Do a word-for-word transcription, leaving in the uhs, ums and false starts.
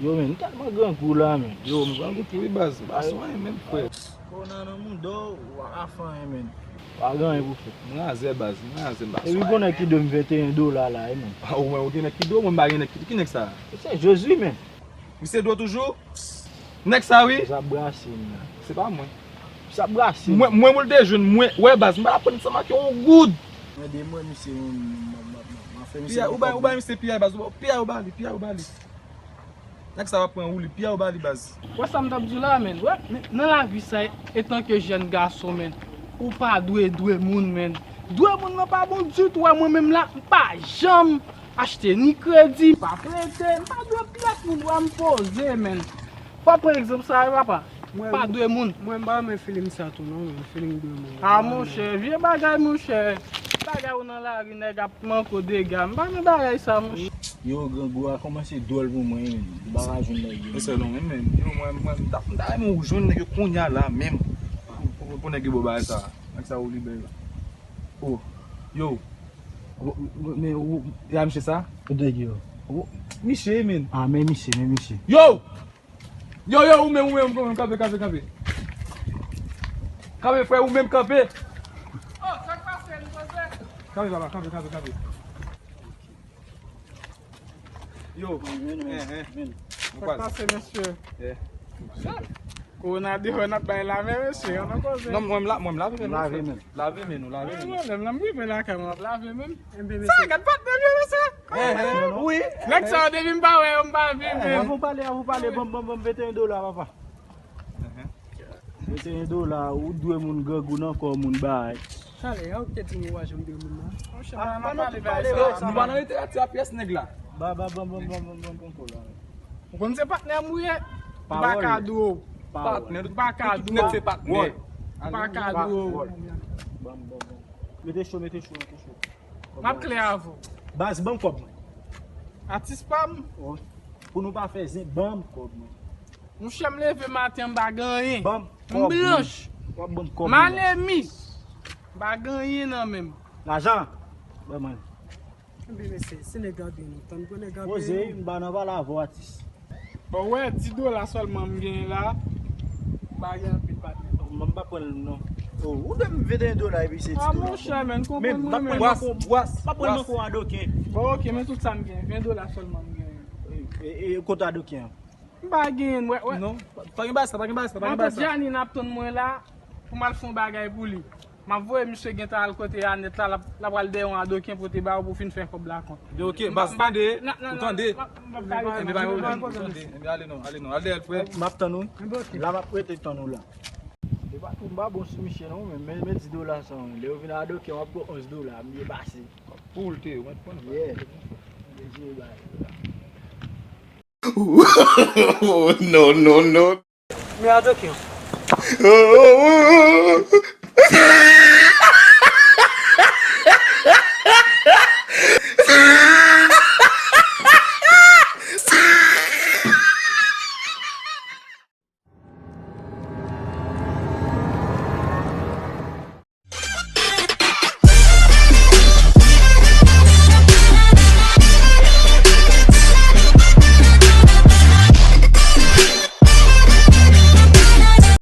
Yo, men, m tèlman grangou la, men. Yo, m grangou tou, wi, baz. M pa sou anyen menm, frè. Kòwona nan mouda w, w pa ka fè anyen, men. Pa gen anyen pou fè. M razè, baz, m razè, m pa sou anyen. Epi konnen ki dwe m venteyen dola la, wi, men. A, ou wè, ou gen nèg ki dwe, mwen m pa gen nèg ki, ki nèg sa? Se Josué, men. Misye dwe toujou? Nèg sa, wi. Sa brase, men. Se pa mwen. Sa brase. Mwen, mwen, mwen te jwenn, mwen, wè, baz, m pa t ap pran ansanm ak yon goud. Mwen de mwen, misye, m, m, m, m, m, m fè misye. Piyay, ou bay, ou bay misye piyay, baz, ou piyay, ou ba li, piyay, ou ba li. Nèg sa va pran ou li, piyay ou ba li baz. Wè sa m t ap di w la, men. Wè, men, nan lavi sa, etanke jèn gason, men, ou pa dwe dwe moun, men. Dwe moun nan pa bon ditou, wè, mwen menm la, m pa janm achte ni kredi, m pa prete, m pa dwe pyès moun, wè, m poze, men. Fò pran egzanp sa, wi, papa. Pa dwe moun. Mwen, m pa renmen feeling sa tou, non, men. Feeling dwe moun. A, monchè, vye bagay, monchè. Bagay ou nan lari, nèg ap manke w dega. M pa renmen bagay sa, monchè. Yo, grangou a kòmanse dwòl pou mwen, men. M pa ka jwenn nèg yo. Mesye, non, men, men, yo, mwen, mwen, m ta, m ta renmen ou jwenn nèg yo kounye a la, menm. Pou, pou, pou nèg yo ba w bagay sa. Nèg sa ou libè yo. Oh, yo. Ou, ou, men, ou, ya misye sa? Ou nèg yo. Ou, misye, men. A, men misye, men misye. Yo! Yo, yo, ou menm, ou menm, ou menm, kanpe, kanpe, kanpe. Kanpe, frè, ou menm, kanpe. Oh, sa k pase, m poze? Kanpe, papa, kanpe, kanpe, kanpe. Yo, men, men, eh, eh. Men. Sa k pase, mesye? Eh. Kowona deyò, n ap bay la men, mesye, an nan koze. Non, mwen, m la, mwen, m lave men, lave men. Lave men, nou lave men. Mwen, mwen, m rive lakay mwen, m ap lave men. Sa, gad patnè m yo, mesye. Eh, eh, wi. Nèg sa yo depi m pa wè yo, m pa viv menm. Avan pale, avan pale, ban m, ban m, ban m venteyen dola, papa. Venteyen dola, ou dwe moun grangou nan kò moun bay. Chale, a ou ki te di m ou pa janm dwe moun nan? Monchè, pa nan pale bagay sa. Nou pa nan literati a pyès nèg la. Ba, ba, ban m, ban m, ban m, ban m, ban m konko la. Ou konn se patnè m ou ye? M pa ka dwe w. Patnè, m pa ka dwe w. Tout nèg se patnè. M pa ka dwe w. Ban m, ban m, ban m. Mete cho, mete cho, mete cho. M ap klè avè w. Baz, ban m kòb mwen. Atis pa m. Wi. Pou nou pa fè zen, ban m kòb mwen. Monchè, m leve maten, m pa gen anyen. Ban m kòb mwen. M blanch. W ap ban m kòb mwen. M anemi. M pa gen anyen nan men m. Lajan. Ban mwen. Ebyen, mesye, se nèg a byen nou tann, pou nèg a byen nou. Poze, m pa nan pale avè w, atis. Bon, wè, dis dola sèlman m genyen la. M pa gen anpil, patnè. M pa pran l, non. Oh, ou dwe m venteyen dola epi se dis dola. A, monchè, men, konprann mwen, men. Bwas, bwas, bwas. M pa pran nan kò adoken. Bon, oke, men tout sa m genyen. Ven dola sèlman m genyen. E, e, e, kote adoken an? M pa genyen, wè, wè. Non, pa, pa gen bagay sa, pa gen bagay sa, pa gen bagay sa. Matant Janine ap tann mwen la, pou m al fè yon bagay pou li. M ap voye misye gentan al kote Anèt la, l ap, l ap pral dèyè yon adoken pote ba ou pou fin fè kòb la kont. Yo, oke, baz, tande, ou tande? Enben, ba yo, ou tande. Enben, ale non, ale non, al dèyè l, frè. M ap tann ou. Enben, oke. La, m ap rete tann ou la. E pa tou, m pa bon sou misye non, men, men, men dis dola sa, lè yo vin adoken, w ap pran onz dola, m byen pase. Pou l te, ou mèt pran. Yeah. M te jere bagay yo la. Oh, no, no, no. Men adoken.